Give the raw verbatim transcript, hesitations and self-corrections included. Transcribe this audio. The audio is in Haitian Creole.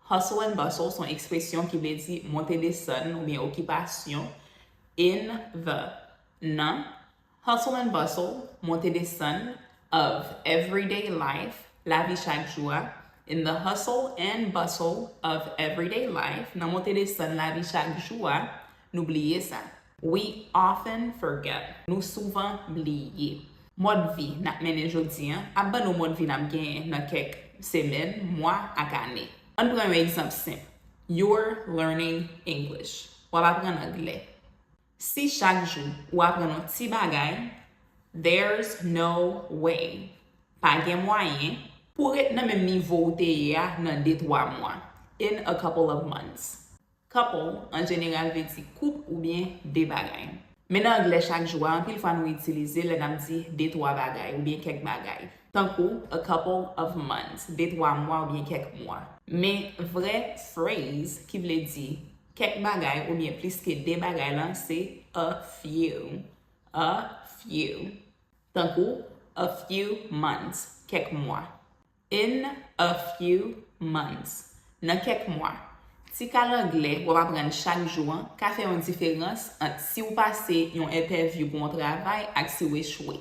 Hustle and bustle se yon ekspresyon ki vle di monte desann oubyen okipasyon. In the, nan, hustle and bustle, monte desann, of everyday life, lavi chak jou a. In the hustle and bustle of everyday life, nan monte desann lavi chak jou a, nou bliye sa. We often forget. Nou souvan bliye. Mòd vi n ap mennen jodi a ap ban nou mòd vi n ap genyen nan kèk semèn, mwa ak ane. Ann pran yon egzanp senp. You're learning English. W ap aprann anglè. Si chak jou ou aprann yon ti bagay, there's no way, pa gen mwayen, pou w ret nan menm nivo ou te ye a nan de twa mwa, in a couple of months. Couple, an jeneral, vle di koup oubyen de bagay. Men nan anglè chak jou a, anpil fwa nou itilize l lè n ap di de twa bagay oubyen kèk bagay. Tankou, a couple of months, de twa mwa oubyen kèk mwa. Men vrè phrase ki vle di kèk bagay oubyen plis ke de bagay lan se a few. A few. Tankou, a few months, kèk mwa. In a few months, nan kèk mwa. Ti kal anglè w ap aprann chak jou an ka fè yon diferans ant si w pase yon entèvyou pou yon travay ak si w echwe.